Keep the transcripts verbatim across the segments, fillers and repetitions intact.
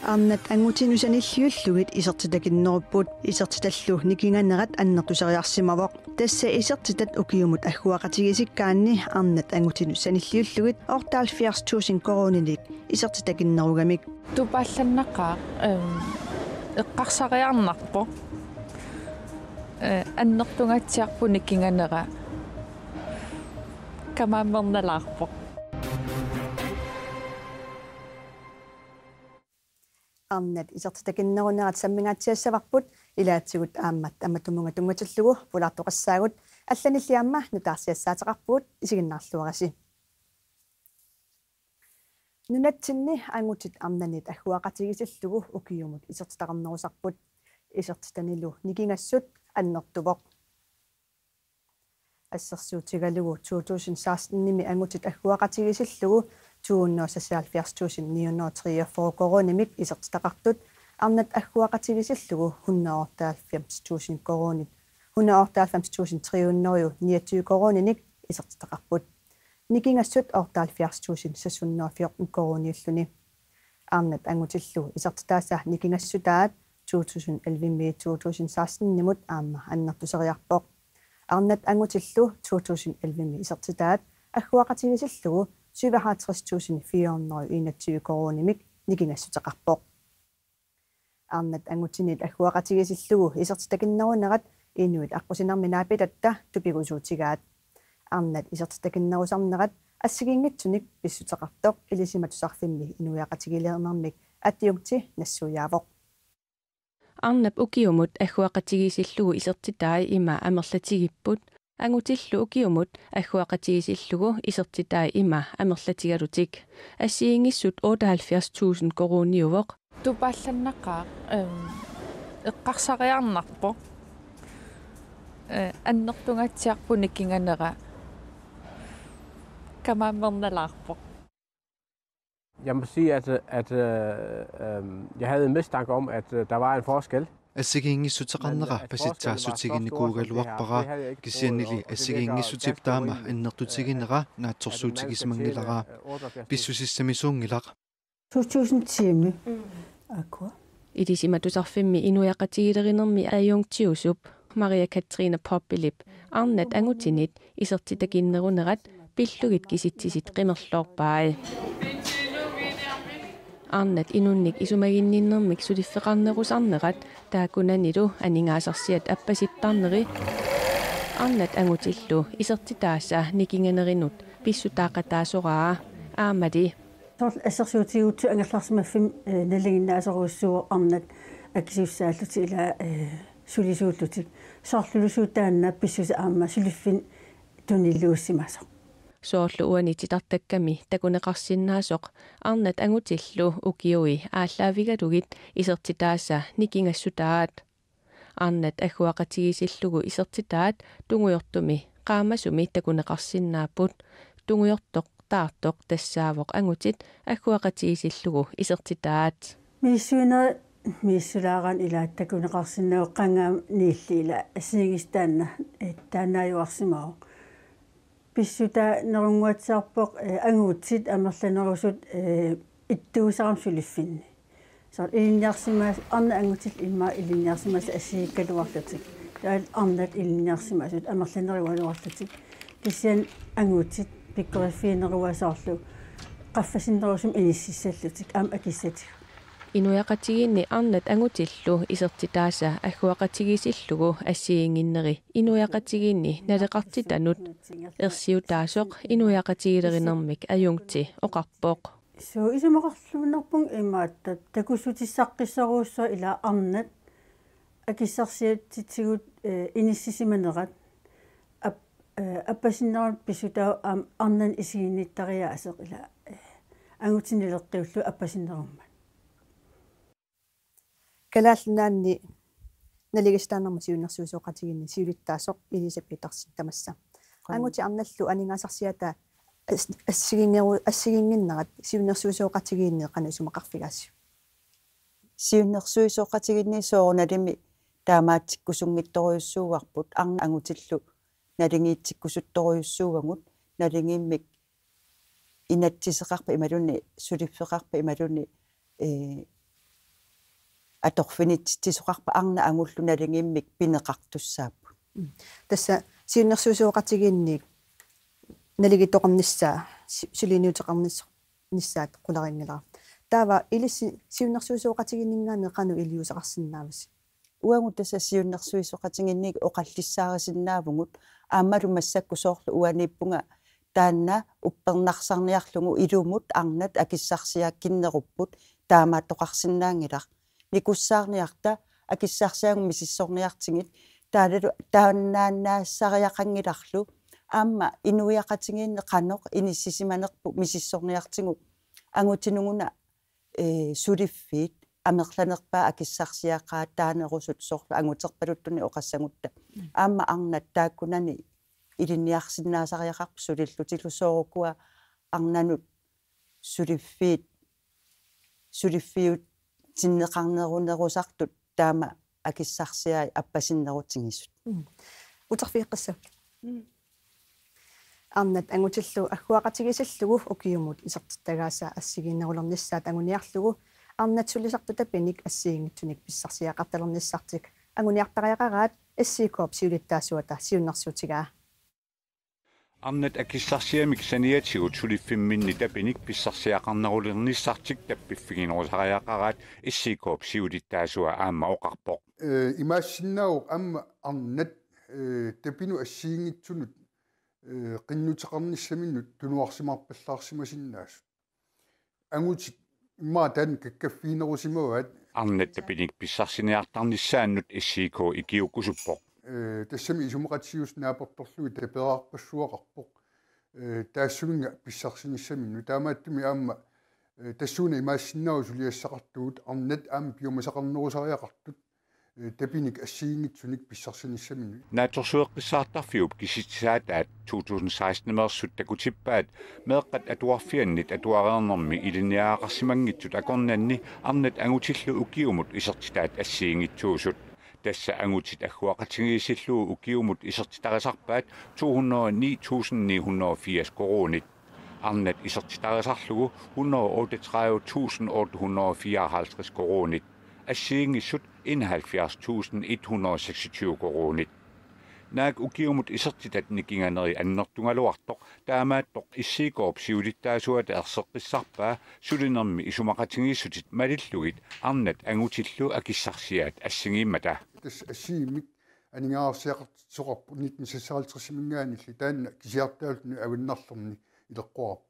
Arnat angutinut sanilliullugit isertitakinnerupput. Isertitallu nikinganerat annertuseriarsimavoq. Tassa isertitat ukiumut agguaqatigiissikkaanni arnat angutinut sanilliullugit otteoghalvfjerds tusind koruuninik isertitakinnerugamik. Tupaallannaqaaq, ehm, eqqarsariarnarpoq. Eh, annertungaatsiarpoq nikinganera. Kamaammernalaarpoq. Arnat isertitakinnerunerat sammingaatsiassavarput, ilaatigut aamma tamatumunnga tunngatillugu pulaartoqassaagut. Allanilli aamma nutaarsiassaateqarpugut, isiginnaarluarisi. Nunatsinni angutit arnanit agguaqatigiissillugu ukiumut isertitaqarnerusarput. Isertitanilu nikingassut annertuvoq. Assersuutigalugu to tusind sekstenimi angutit agguaqatigiissillugu to hundrede og seksoghalvfjerds tusind ni hundrede og treogfyrre koruunimik isertitaqartut, arnat agguaqatigiissillugu hundrede og otteoghalvfems tusind koruunit, hundrede og otteoghalvfems tusind tre hundrede og niogtyve koruuninik isertitaqarput. Nikingassut otteoghalvfjerds tusind seks hundrede og fjorten koruuniulluni. Arnat angutillu isertitaasa nikingassutaat to tusind elleve-mi to tusind seksten-imut aamma annertuseriarpoq. Arnat angutillu to tusind elleve-mi isertitaat agguaqatigiissillugu syvoghalvtreds tusind fire hundrede og enogtyve koruunimik nikingassuteqarpoq. Arnat angutinit agguaqatigiissillugu isertitakinnerunerat inuit aqqusinermi naapitatta tupigusuutigaat. Arnat isertitakinnerusarnerat assigiinngitsunik pissuteqartoq Ilisimatusarfimmi inuiaqatigiilernermik adjunkti nassuiaavoq. Arnap ukiumut agguaqatigiissillugu isertitai ima amerlatigipput. Angutillu ukiumut agguaqatigiissillugu isertitai ima amerlatigalutik. Assigiinngissut otteoghalvfjerds tusind koruuniuvoq. Tupaallannaqaaq, ehm, eqqarsariarnarpoq. Eh, annertungaatsiarpoq nikinganera. Kamaammernalaarpoq. Jeg må sige, at, at, øh, øh, jeg havde en mistanke om, at, øh, der var en forskel. Assigiinngissuteqarnera pasitsaassutsiginikuugaluarpara, kisiannili assigiinngissutip taama annertutiginera naatsorsuutigisimanngilara. Pissusissamisuunngilaq. To tusind ti-mi. Aakkua. Ilisimatusarfimmi inuiaqatigiilerinermi adjunktiusup Maria Katrine Poppelip arnat angutinit isertitakinnerunerat pillugit kisitsisit qimerloorpai. Arnat inunnik isumaginninnermik suliffeqarnerusarnerat taakkunanilu aningaasarsiat appasittarneri arnat angutillu isertitaasa nikinganerinut pissutaaqataasoraa aammali. Soorlu assersuutigalugu angerlarsimaffimmi, eh, nalinginnaasorujussuuvoq arnat akisussaallutik ilaa, eh, sulisuullutik. Soorlulusooq taanna pissuseq aamma suliffinni tunilluussimasoq. Soorlu uani titartakkami takuneqarsinnaasoq arnat angutillu ukiui aallaavigalugit isertitaasa nikingassutaat. Arnat agguaqatigiissillugu isertitaat tungujortumi qaamasumi takuneqarsinnaapput. Tungujortoq taartoq tassaavoq angutit agguaqatigiissillugu isertitaat. Misissuinerit misissuilaaraanni ilaat takuneqarsinnaavoq qangaamut niilli ilaa assigiinngissut taanna, eh, taannaajuarsimavoq. Pissutaanerunnguatsiarpoq, eh, angutit amerlanerusut, eh, ittuusarami suliffinni. Soorlu ilinniarsimaas-, arnat angutillu immaqa ilinniarsimasut assigiikkaluarlutik. Taavalu arnat ilinniarsimasut amerlanerugaluarlutik. Kisianni angutit pikkoriffigineruaat soorlu qaffasinnerusumik inississallutik aamma akissatigut. Inuiaqatigiinni arnat angutillu isertitaasa agguaqatigiissillugu assigiinnginneri inuiaqatigiinni naleqartitanut ersiutaasoq inuiaqatigiilerinermik adjunkti oqarpoq. Suu, isumaqarluinnarpunga imaattoq takussutissaqqissorujussuaq ilaa arnat akissarsiatitigut, eh, inissisimanerat ap-, eh, appasinnerup pissutaavoq aamma arnanut isiginnittariaaseq ilaa, eh, angutit naleqqiullugu appasinnerummat. Kalaallit Nunaanni naligiissitaanermut siunnersuisoqatigiinni siulittaasoq Elisa Petersen tamassa. Qaa. Angutit arnallu aningaasarsiaata as-, assigiinneru-, assigiinnginnerat siunnersuisoqatigiinni qanoq isumaqarfigaasiuk? Siunnersuisoqatigiinni soorunalimi taamaatsikkusunngitsorujussuuarput, arnat angutillu naligiitsikkusuttorujussuuagut, nalingimmik inatsiseqarpat imaluunniit suliffeqarpat imaluunniit, ee, atorfinitsitsisoqarpat arnat angullu nalingimmik pineqartussaapput. Mm. Tassa siunnersuisoqatigiinnik naligiittoqarnissaa, si-, suliniuteqarnis-, nissaat qularinngilara. Taava ilissi siunnersuisoqatigiinninngaanniit qanoq iliuuseqarsinnaavisi? Uagut tassa siunnersuisoqatigiinnik oqallissaarisinnaavugut aammalu massakkut soorlu uaniippunga taanna uppernarsarniarlugu ilumut arnat akissarsiakinnerupput taamaattoqarsinnaanngilaq. Nikussaarniarta akissarsiagut misissorniartigit taavalu taannaannaassariaqanngilarlu aamma inuiaqatigiinni qanoq inissisimanerput misissorniartigu angutinuguna, ee, suliffiit amerlanerpaat akissarsiaqaataanerusut soorlu anguterpaluttunik oqassagutta. Mm. Aamma arnat taakkunani ilinniarsinnaasariaqarput sulillutillu soorukua arnanut suliffiit, suliffiutinneqarnerunerusartut taama akissarsiai appasinnerutigisut. Mm. Uterfigeqqissavat. Mm. Arnat angutillu agguaqatigiissillugu ukiumut isertittagaasa assigiinnerulernissaat anguniarlugu arnat sulisartut tapinik assigiinngitsunik pissarsiaqartalernissartik anguniartariaqaraat S I K-p siulittaasuata siunnersuutigaa. Arnat akissarsiamik saniatigut suliffimminni tapinik pissarsiaqarnerulernissartik tappiffiginerusariaqaraat S I K-p siulittaasua aamma oqarpoq. Ee, imaassinnaavoq aamma arnat, ee, tapinut assigiinngitsunut, ee, qinnuteqarnissaminnut tunuarsimaarpallaarsimasinnaasut. Angutit immaqa taanna kakkaffiginerusimavaat. Arnat tapinik pissarsiniartarnissaannut S I K ikiuukkusuppoq. Ee, tassami isumaqatigiissut naapertorlugit taperarpassuaqarpoq. Ee, taassuminnga pissarsinissaminnut taamaattumik aamma, ee, tassuuna imaassinnaavoq suliassaqartugut arnat aamma piumasaqarnerusariaqartut, ee, tapinik assigiinngitsunik pissarsinissaminnut. Naatsorsueqqissaartarfiup kisitsisaataat to tusind seksten-imeersut takutippaat meeqqat atuarfiannit atuareernermi ilinniagaqarsimanngitsut akornanni arnat angutillu ukiumut isertitaat assigiinngitsuusut. Tassa angutit agguaqatigiissillugu ukiumut isertitarisarpaat to hundrede ni tusind ni hundrede og firs koruunit. Arnat isertitarisarlugu hundrede otteogtredive tusind otte hundrede og fireoghalvtreds koruunit. Assigiinngissut enoghalvfjerds tusind et hundrede og seksogtyve koruunit. Naak ukiumut isertitat nikinganeri annertugaluartoq taamaattoq S I K-p siulittaasuata erseqqissarpaa sulinermi isumaqatigiissutit malillugit arnat angutillu akissarsiaat assigiimmata. Tassa assigiimmik aningaasarsiaqartitsisoqarpoq nitten seksoghalvtreds-imiingaanniilli taanna kisiartaalluni avinnarlerni ileqqoqarpoq.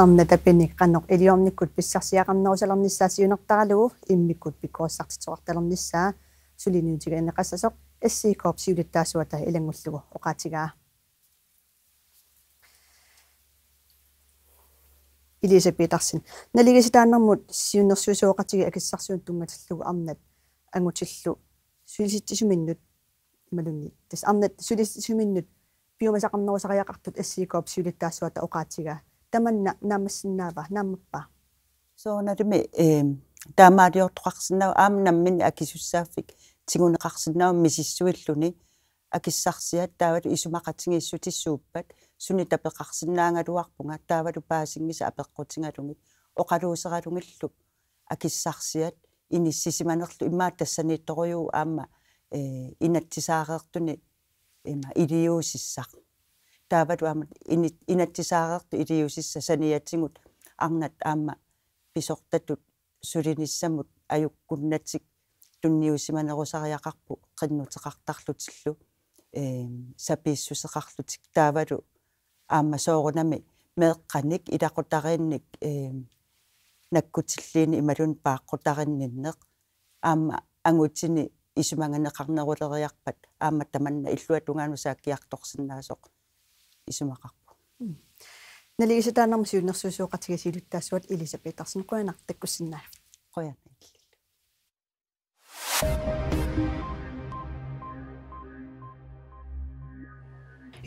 Arnat tapinik qanoq iliornikkut pissarsiaqarnerusalernissaa siunertaralugu immikkut pikkorissartitsisoqartalernissaa suliniutigineqassasoq S I K-p siulittaasuata ilanngullugu oqaatigaa. Elisa Petersen, naligiissitaanermut siunnersuisoqatigiit akissarsiunnut tunngatillugu arnat angutillu sulisitsisuminnut imaluunniit tassa arnat sulisitsisuminnut piumasaqarnerusariaqartut S I K-p siulittaasuata oqaatigaa. Tamanna naammassinnaava, naammappaa? Soorunalimi, eem, taamaaliortoqarsinnaavoq aamma namminneq akisussaaffik tiguneqarsinnaavoq misissuilluni akissarsiat taavalu isumaqatigiissutit suuppat, sunik tapeqarsinnaagaluarpunga taavalu paasinngisa apeqqutigalugit oqaluuseralutillu akissarsiat inissisimanerlu immaqa tassaniittorujuuvoq aamma, ee, inatsisaareertuni ima iliuusissaq. Taavalu aamma ini-, inatsisaareertut iliuusissat saniatigut arnat aamma pisortatut sulinissamut ajukkunnatik tunniusimanerusariaqarput qinnuteqartarlutillu, eem, sapiissuseqarlutik taavalu aamma soorunami meeqqanik ilaqutariinnik, eem, nakkutilliineq imaluunniit paaqqutarinninneq aamma angutini isumagineqarneruleriarpat aamma tamanna illuatungaanut saakkiartorsinnaasoq isumaqarpoq. Mm. Naligiissitaanermut siunnersuisoqatigiit siulittaasuat Elisa Petersen, qujanaq takkussinnaagavit. Qujanaq illillu.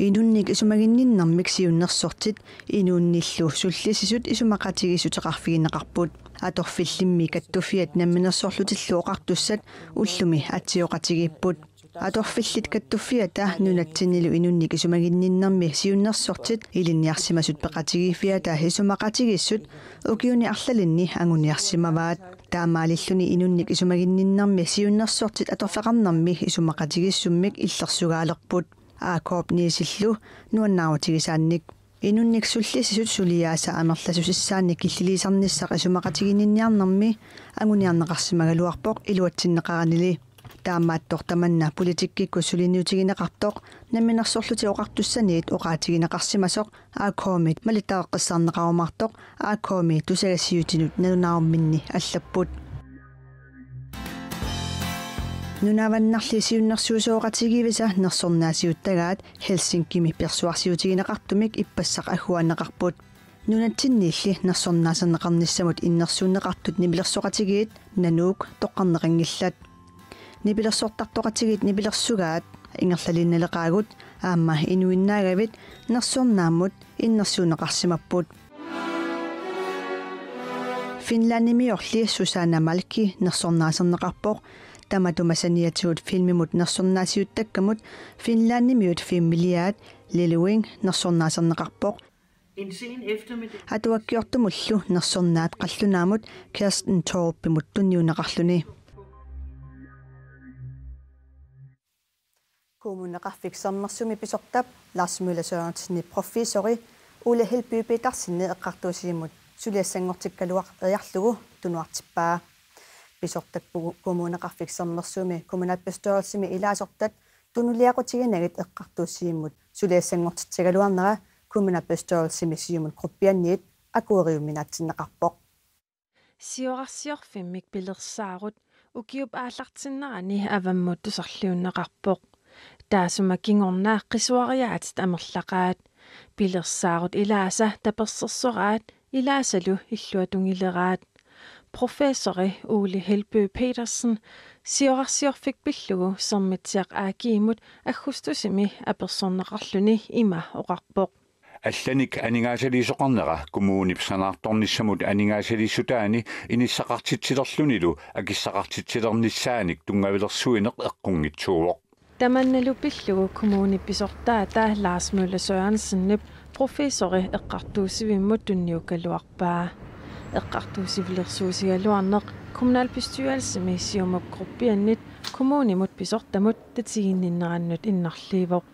Inunnik isumaginninnermik siunnersortit inuunnillu sullissisut isumaqatigiissuteqarfigineqarput. Atorfillimmi kattuffiat namminersorlutillu oqartussat ullumi atsioqatigiipput. Atorfillit kattuffiata nunatsinnilu inunnik isumaginninnermi siunnersortit ilinniarsimasut peqatigiiffiata isumaqatigiissut ukiuni arlalinni anguniarsimavaat. Taamaalilluni inunnik isumaginninnermi siunnersortit atorfeqarnermi isumaqatigiissummik illersugaalerput. A K-p Nielsenillu nuannaarutigisaannik. Inunnik sullissisut suliaasa amerlasusissaannik killiliisarnissaq isumaqatiginninniarnermi anguniarneqarsimagaluarpoq iluatsinneqaranili. Taamaattoq tamanna politikkikkut suliniutigineqartoq Namminersorlutik Oqartussaniit oqaatigineqarsimasoq A K-mit malittareqqissaarneqarumaartoq A K-mi tusagassiuutinut nalunaarumminni allapput. Nunavannarli siunnersuisoqatigiivisa nersornaasiuttagaat Helsinkimi persuarsiutigineqartumik ippassaq agguaanneqarput. Nunatsinniilli nersornaaserneqarnissamut innersuunneqartut nipilersoqatigiit Nanuuk toqqarneqanngillat. Nipilersortartoqatigiit nipilersugaat ingerlaliinnaleqaagut aamma inuinnaagavit nersornaammut innersuunneqarsimapput. Finlandimiorli Susanna Malki nersornaaserneqarpoq. Tamatuma saniatigut filmimut nersornaasiuttakkamut Finlandimiut filmiliaat Lelwing nersornaaserneqarpoq. En sen eftermiddag. Atuakkiortumullu nersornaat qallunaamut Kirsten Torpimut tunniunneqarluni. Kommuneqarfik Sermersoomi pisortap Lars Møller Sørensenip professori Ole Helby Petersenip eqqartuussivimmut suliassanngortikkaluariarlugu tunuartippaa. Pisortap Ku-, Kommuneqarfik Sermersoomi kommunalbestyrelsimi ilaasortat tunuliaqutiginagit eqqartuussivimmut suliassanngortitsigaluarnera kommunalbestyrelsimi Siumut gruppianniit akueriuminaatsinneqarpoq. Siorarsiorfimmik pilersaarut ukiup aallartinnerani avammut tusarliunneqarpoq. Taassuma kingorna qisuariaatit amerlaqaat. Pilersaarut ilaasa tapersersoraat ilaasalu illuatungileraat. Professori Ole Helby Petersen Siorarsiorfik pillugu Sermitsiaq A G-mut aggustusimi apersorneqarluni ima oqarpoq. Allanik aningaasaliisoqarnera kommunip sanaartornissamut aningaasaliissutaani inissaqartitsilerlunilu akissaqartitsilernissaanik tunngavilersuineq eqqunngitsuuvoq. Tamannalu pillugu kommunip pisortaata Lars Møller Sørensenip professori eqqartuussivimmut tunniukkaluarpaa. Eqqartuussivilersuusigaluarneq kommunalbestyrelsimi Siumup gruppiannit kommunimut pisortamut tatiginninnerannut innarliivoq.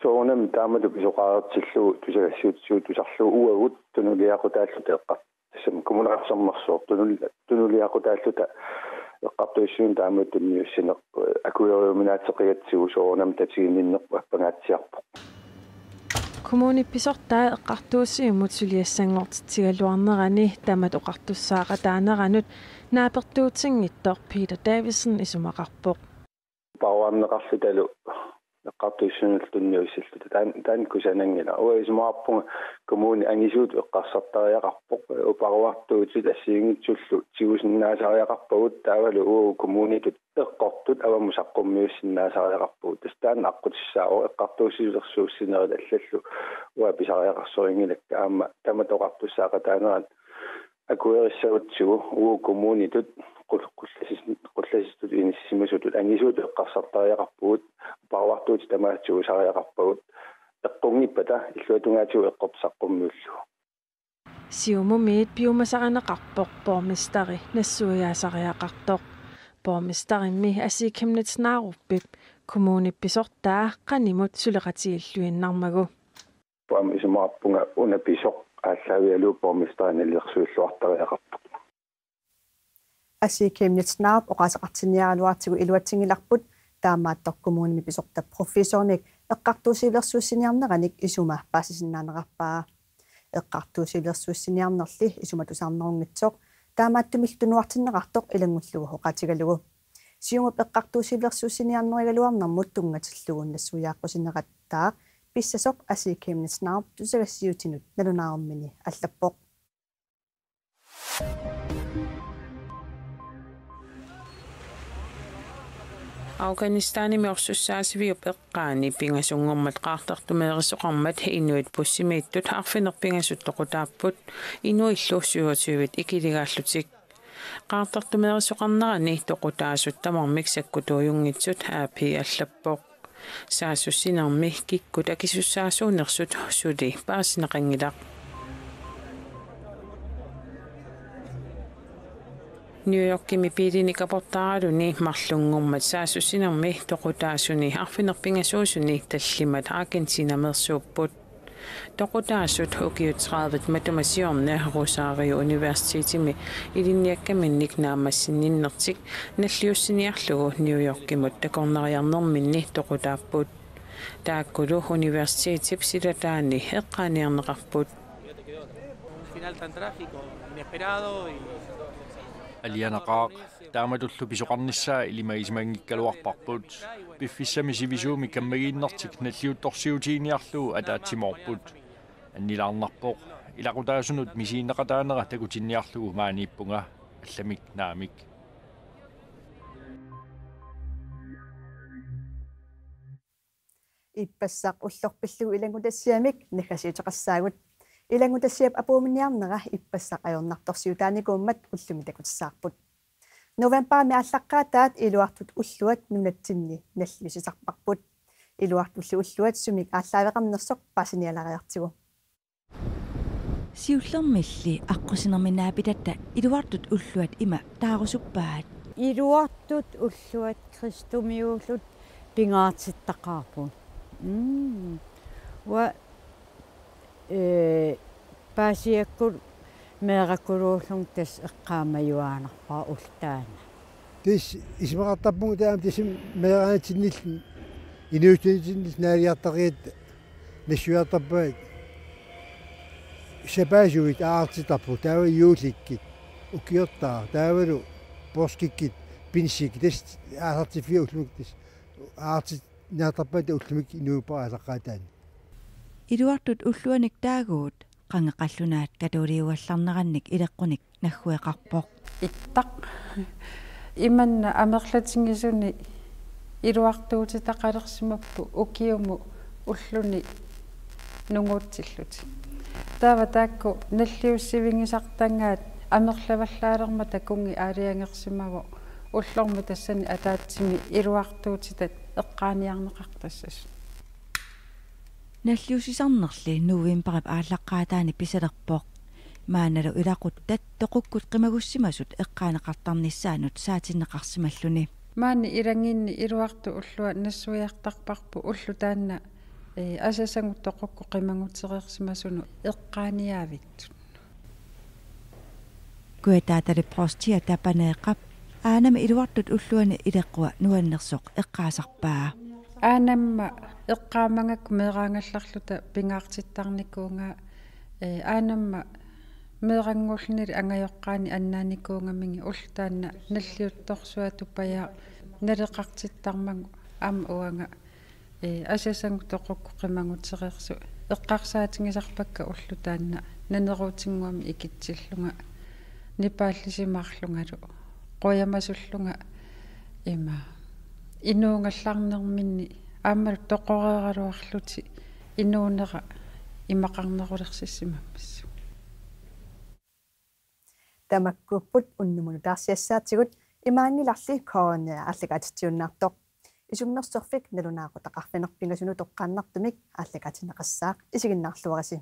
Soorunami taamatut pisoqareertillugu tusagassiuutitigut tusarlugu uagut tunuliaqutaalluta eqqar-, tassami Kommuneqarfik Sermersooq tunul-, tunuliaqutaalluta eqqartuussivimmut taamatut tunniussineq, eh, akueriuminaateqigatsigu soorunami tatiginninnerput appangaatsiarpoq. Kommunip pisortaa eqqartuussivimmut suliassanngortitsigaluarnerani tamat oqartussaaqataaneranut naapertuutinngitsoq Peter Davidsen isumaqarpoq. Paruarneqarlutalu eqqartuussivinnullu tunniussilluta. Taan-, taanna kusananngilaq. Uanga isumaqarpunga kommuni angisuutut eqqarsartariaqarpoq. Paruartuutit assigiinngitsullu tigusinnaasariaqarpagut taavalu uagut kommunitut eqqortut avammut saqqummiussinnaasariaqarpagut. Tassa taanna aqqutissaavoq eqqartuussivilersuussinerit allallu uanga pisariaqarsorinngilakkit aamma tamat oqartussaaqataanerat akuerissagutsigu uagut kommunitut qul-, qullasis-, qullasittutut inissisimasutut angisuutut eqqarsartariaqarpugut, paruartuutit tamaasa tigusariaqarpagut, eqqunngippata illuatungaatigut eqqortut saqqummiullugu. Siumumiit piumasarineqarpoq borgmesteri nassuiaasariaqartoq. Borgmesterimmi Asii Chemnitz Narupip kommunip pisortaa qanimut suleqatigiilluinnarmagu. Aamma isumaqarpunga una pisoq aallaavigalugu borgmesteri nalilersuilluartariaqarpoq. Asii Chemnitz Narup oqaaseqartinniaraluartigu iluatsinngilarput, taamaattoq kommunimi pisortap professorimik eqqartuussivilersuussiniarneranik isuma paasisinnaanerarpaa. Eqqartuussivilersuussiniarnerli isuma tusarnerunngitsoq, taamaattumillu tunuartinneqartoq ilanngullugu oqaatigalugu. Siumup eqqartuussivilersuussiniarnerigaluarnermut tunngatillugu nassuiaaqqusinerataaq pissasoq Asii Chemnitz Narup tusagassiuutinut nalunaarummini allappoq. Afghanistanimi orsussaasiviup eqqaani pingasunngormat qaartartumeerisoqarmat inuit bussimiittut arfineq-pingasut toqutaapput, inuillu syvogtyvit ikiligaallutik. Qaartartumeerisoqarnerani toqutaasut tamarmik sakkutuujunngitsut A P allappoq. Saassussinermi kikkut akisussaasuunersut suli paasineqanngilaq. New Yorkimi biilinik aportaaraluni marlunngormat saassussinermi toqutaasuni arfineq-pingasuusuni tallimat Argentinameersuupput. Toqutaasut ukiut tredive matuma siorna Rosario Universitetimi ilinniakkaminnik naammassinninnertik nalliussiniarlugu New Yorkimut takornariarnerminni toqutaapput. Taakkulu universitetip silataani eqqaaniarneqarput. Un final tan trágico, inesperado y Alianaqaaq, taamatullu pisoqarnissaa ilimagisimanngikkaluarparput. Piffissami sivisuumi kammagiinnertik nalliuttorsiutiginiarlugu ataatsimoorput. Annilaarnarpoq, ilaqutaasunut misiginneqataanera takutinniarlugu maaniippunga, allamik naamik. Ippassaq ullorpillugu ilanngutassiamik naggasiuteqassaagut. Ilanngutassiap apuumminiarnera ippassaq ajornartorsiutaanikuummat ullumi takutissavarput. Novembarimi aallaqqaataat iluartut ulluat nunatsinni nalliussisarparput. Iluartulli ulluat sumik aallaaveqarnersoq paasinialeriartigu. Siullermilli aqqusinermi naapitatta iluartut ulluat ima taarusuppaat. Iluartut ulluat kristumiullutik pingaartittaqaarput. Mm. Uanga ee paasiakkut meerakkuluullugu tassa eqqaamajuaannarpara ulloq taanna. Tassa isumaqartarpunga taama tassa meeraanitsinnillu inuussutissatsinnilu naaliartaqigit nassuiartarpaat. Sapaasuit aartittarput taava juullikkut ukiortaaq taavalu poorskikkut pinsikkut tassa aasartiffiit ullumikkut tassa aartinniartarpaat ullumi inuuppara aallaqqaataani. Iluartut ulluanik taaguut qanga qallunaat katuuliugallarnerannik ileqqunik naggueqarpoq. Ittaq. Imanna amerlatigisuni iluartuutitaqalersimapput ukiumut ulluni nunguutsillutik. Taava taakku nalliussivigisartagaat amerlavallaalermata kunngi aalajangersimavoq ullormi tassani ataatsimi iluartuutitat eqqaaniarneqartassasut. Nalliussisarnerli novembarip aallaqqaataani pisalerpoq. Maannalu ilaquttat toqukkut qimagussimasut eqqaaneqartarnissaannut saatinneqarsimalluni. Maani ilagiinni iluartut ullua nassuiartarparput ulloq taanna ee asasagut toqukkut qimagutereersimasunut eqqaaniaavitsut. Kujataatali Provstia Tapaneeqqap aanama iluartut ulluani ileqqua nuannersoq eqqaasarpaa. Aanama eqqaamagakku meeraagallarluta pingaartittarnikuuvunga ee aanama meerannguullunilu angajoqqaani annaanikuugamigit ulloq taanna nalliuttorsuaq tupajaaq naleqartittarmagu aamma uanga ee asasagut toqukkut qimagutereersut eqqarsaatigisarpakka ulloq taanna naneruutinnguamik ikitsillunga nipaallisimaarlungalu qujamasullunga ima inuugallarnerminni aammalu toqoreeraluarlutik inuunera imaqarnerulersissimammissuk. Tamakkuupput unnumut nutaarsiassaatigut, imaanngilarli K N R aallakaatitsiunnaartoq. Isummersorfik nalunaaqutaq arfineq-pingasunut toqqaannartumik aallakaatinneqassaaq, isiginnaarluarisi.